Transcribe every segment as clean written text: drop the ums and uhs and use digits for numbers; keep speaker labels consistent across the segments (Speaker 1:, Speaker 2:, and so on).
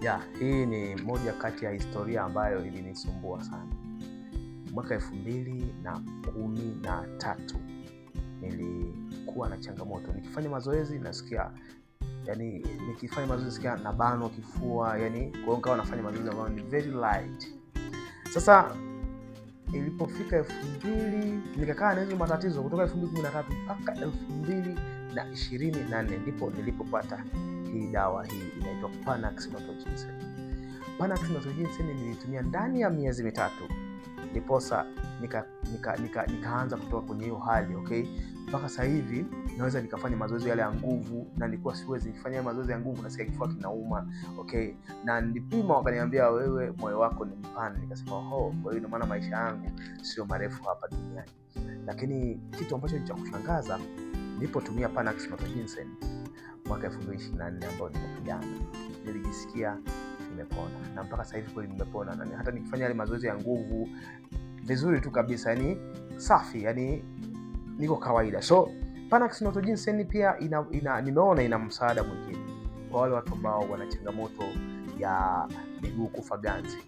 Speaker 1: Ya, hii ni moja kati ya historia ambayo ilinisumbua sana. Mwaka 2013 nilikuwa na changamoto. Nikifanya mazoezi nasikia, yani nikifanya mazoezi nasikia nabanwa kifua, yani kwa hiyo nikawa nafanya mazoezi ambayo ni very light. Sasa ilipofika 2000 nikakaa na hizo matatizo kutoka 2013 mpaka 2024 ndipo nilipopata hii dawa hii inaitwa Panax Notoginseng. Panax Notoginseng nilitumia ndani ya miezi 3, ndiposa nikaanza kutoka kwenye hiyo hali, okay? Mpaka sasa hivi naweza nikafanya mazoezi yale ya nguvu, na nilikuwa siwezi nikifanya mazoezi ya nguvu nasikia kifua kinauma, okay? Na nilipima wakaniambia wewe moyo wako ni mpana, nikasema oho, kwa hiyo ina maana maisha yangu sio marefu hapa duniani. Lakini kitu ambacho ni cha kushangaza, nilipotumia Panax Notoginseng mwaka 2024 ambao ni mwaka jana, nilijisikia nimepona, na mpaka sasa hivi kweli nimepona, na hata nikifanya yale mazoezi ya nguvu vizuri tu kabisa, yani safi, yani niko kawaida. So Panax Notoginseng pia nimeona ina msaada mwingine kwa wale watu ambao wana changamoto ya miguu kufa ganzi.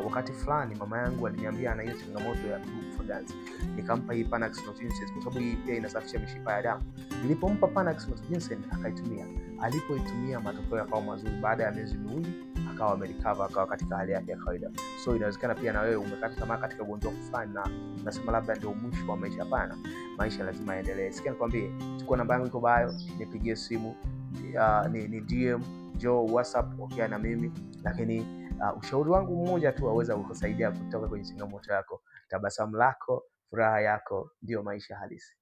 Speaker 1: Wakati fulani mama yangu aliniambia ana hiyo changamoto ya miguu kufa ganzi, nikampa hii Panax Notoginseng kwa sababu hii pia inasafisha mishipa ya damu. Nilipompa Panax Notoginseng akaitumia, alipoitumia matokeo yakawa mazuri. Baada ya miezi 2 akawa amerecover, akawa katika hali yake ya kawaida. So inawezekana pia na wewe umekata tamaa katika ugonjwa fulani na unasema labda ndio mwisho wa maisha. Hapana, maisha lazima yaendelee. Sikia nikwambie, chukua namba yangu iko bio, nipigie simu, ni DM, njoo WhatsApp, ongea na mimi. Lakini ushauri wangu mmoja tu waweza kukusaidia kutoka kwenye changamoto yako. Tabasamu lako, furaha yako ndio maisha halisi.